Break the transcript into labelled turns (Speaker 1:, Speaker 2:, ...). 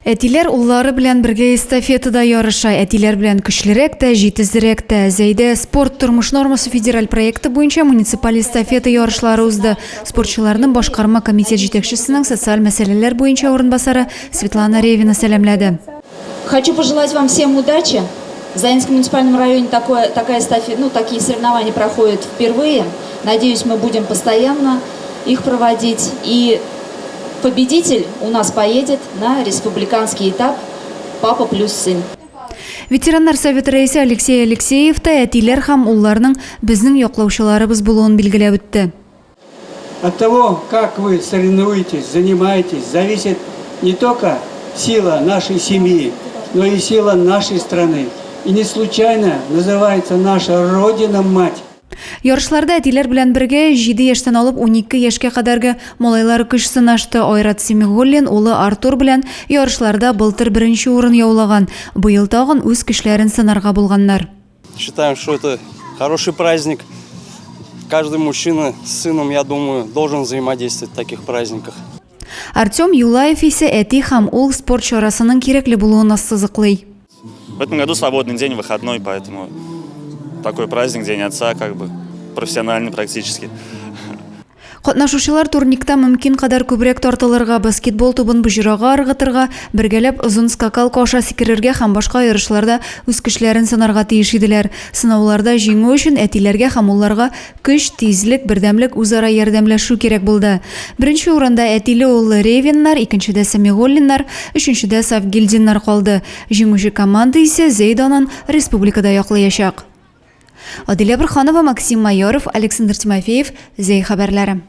Speaker 1: Әтиләр уллары белән бергә эстафетада ярыша. Әтиләр белән көчлерәк тә, җитезрәк тә. Зәйдә Спорт тормыш нормасы федераль проекты буенча муниципаль эстафета ярышлары узды. Спортчыларны башкарма комитет җитәкчесенең социаль мәсьәләләр буенча урынбасары Светлана Ревина сәламләде.
Speaker 2: Хочу пожелать вам всем удачи. В Заинском муниципальном районе такое, такая эстафета, ну, такие соревнования проходят впервые. Надеюсь, мы будем постоянно их проводить. И победитель у нас поедет на республиканский этап «Папа плюс сын».
Speaker 1: Ветераннар советы рәисе Алексей Алексеев та әтиләр һәм улларның безнең яклаучыларыбыз булуын билгеләп үтте.
Speaker 3: От того, как вы соревнуетесь, занимаетесь, зависит не только сила нашей семьи, но и сила нашей страны. И не случайно называется наша Родина-мать.
Speaker 1: Ярышларда әтиләр белән бергә 7 яшьтән алып 12 яшькә кадәрге малайлар көч сынашты. Айрат Семигуллин улы Артур белән ярышларда былтыр беренче урын яулаган. Быел тагын үз көчләрен сынарга булганнар.
Speaker 4: Считаем, что это хороший праздник. Каждый мужчина с сыном, я думаю, должен взаимодействовать в таких праздниках.
Speaker 1: Артем Юлаев исә әти һәм ул спорт чарасының кирәкле булуын ассызыклый.
Speaker 5: В этом году свободный день, выходной, поэтому такой праздник, День отца, как бы профессиональный практически.
Speaker 1: Катнашучылар турникта мөмкин кадәр күбрәк тартылырга, баскетбол тубын боҗрага ыргытырга, бергәләп озын скакалка аша сикерергә һәм башка ярышларда үз көчләрен сынарга тиеш иделәр. Сынауларда җиңү өчен әтиләргә һәм улларга Көч, тизлек, бердәмлек, үзара ярдәмләшү кирәк булды. Беренче урында әтиле-уллы Ревиннар, икенчедә Сәмигуллиннар, өченчедә Сафгильдиннар калды. Җиңүче команда исә Зәй данын республикада яклаячак. Адилә Борһанова, Максим Майоров, Александр Тимофеев, Зәй хәбәрләре.